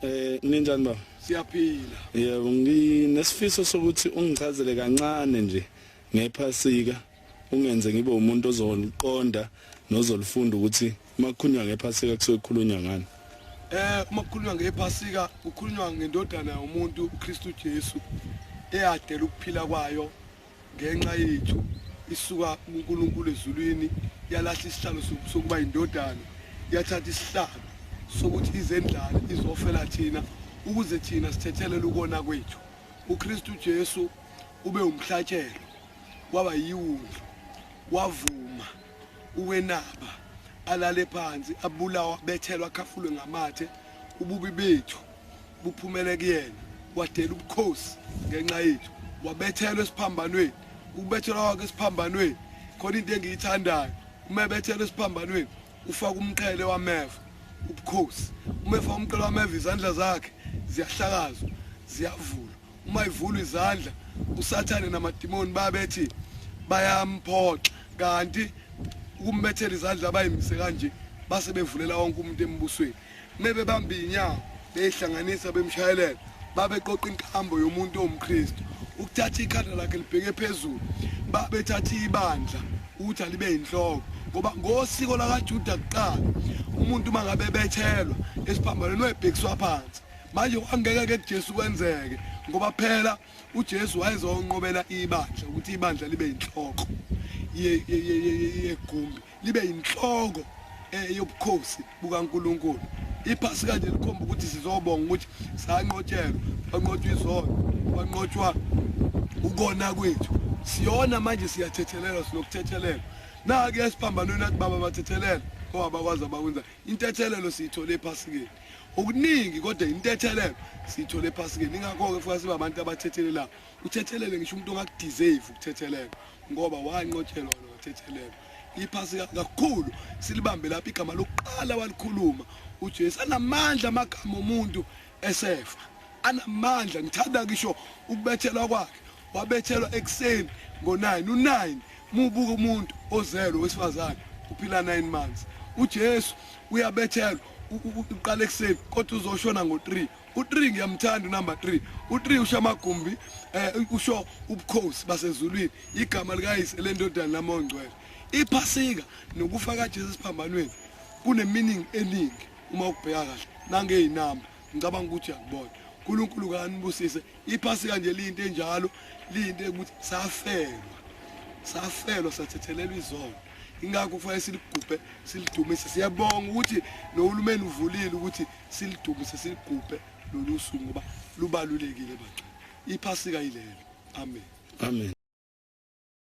Ninjani baba? Siyaphila. Yebo, nginesifiso sokuthi ungichazele kancane nje ngephasika, ungenze ngibe umuntu ozoliqonda nozolifunda ukuthi makukhulunywa ngephasika kusuke kukhulunywa ngani. Uma kukhulunywa ngephasika kukhulunywa ngendodana yomuntu uKristu Jesu eyadela ukuphila kwayo ngenxa yethu, isuka kuNkulunkulu ezulwini, yalahla isihlalo sokuba indodana, yathatha isihlalo sokuthi izendlale izofela thina ukuze thina sithethelele ukona kwethu. uKristu Jesu ube umhlatshelo, waba yiwundlu, wavuma ukwenaba, alale phansi, abulawa, bethelwa, akhafulwe ngamathe. Ububi bethu buphumele kuyena, wadela ubukhosi ngenxa yethu, wabethelwa esiphambanweni. Ukubethelwa kwakhe esiphambanweni, khona into engiyithandayo, uma ebethelwa esiphambanweni ufaka umqhele wameva ubukhosi. Uma efaka umqhele wameva, izandla zakhe ziyahlakazwa, ziyavulwa. Uma ivulwa izandla, uSathane namadimoni babethi bayamphoxa, kanti ukumbethela izandla abayimise kanje base bevulela wonke umuntu embusweni. Mebebamba inyawo beyihlanganisa bemshayelela, babeqoqa inkambo yomuntu owumKristu ukuthatha ikhanda lakhe libheke phezulu, babethatha ibandla ukuthi alibe yinhloko, ngoba ngosiko lakaJuda kuqala umuntu uma ngabe bethelwa esiphambanweni wayebhekiswa phansi. Manje kwangeke ke kuJesu kwenzeke, ngoba phela uJesu wayezonqobela ibandla ukuthi ibandla libe yinhloko yegumbi, libe yinhloko yobukhosi bukaNkulunkulu. Iphasika nje likhomba ukuthi sizobonga ukuthi sanqotshelwa, kwanqotshwa izono, kwanqotshwa ukona kwethu. Siyona manje siyathethelelwa, sinokuthethelelwa. Nake esiphambanweni athi baba bathethelele ngoba bakwazi abakwenza. Intethelelo siyithole ephasikeni. Okuningi kodwa intethelelo siyithole ephasikeni. Ingakho-ke futhi sibe abantu abathethelelayo. Uthethelele ngisho umuntu ongakudeserve ukuthethelelwa, ngoba wanqotshelwa wena wathethelelwa. Iphasika kakhulu silibambe lapho igama lokuqala walikhuluma uJesu, anamandla amagama omuntu esefa, anamandla. Ngithanda ngisho ukubethelwa kwakhe, wabethelwa ekuseni ngo-9, u-9 mubuka umuntu ozelwe wesifazane uphila 9 months. uJesu uyabethelwa, uqala ekuseni kodwa uzoshona ngo-3. U-3 ngiyamthanda, unumber 3. U-3 usho amagumbi, usho ubukhosi basezulwini, igama likayise lendodana namongcwele. Iphasika nokufa kaJesu esiphambanweni kune meaning eningi uma ukubheka kahle nangeyinamba. Ngicabanga ukuthi uyakubona. uNkulunkulu kanibusise. Iphasika nje liyinto enjalo, liyinto ukuthi safelwa, safelwa, sathethelelwa izono. Ingakho kufanele siligubhe, silidumise. Siyabonga ukuthi nohulumeni uvulile ukuthi silidumise, siligubhe lolu suku, ngoba lubalulekile bangcwele. Iphasika yilelo. Amen. Amen.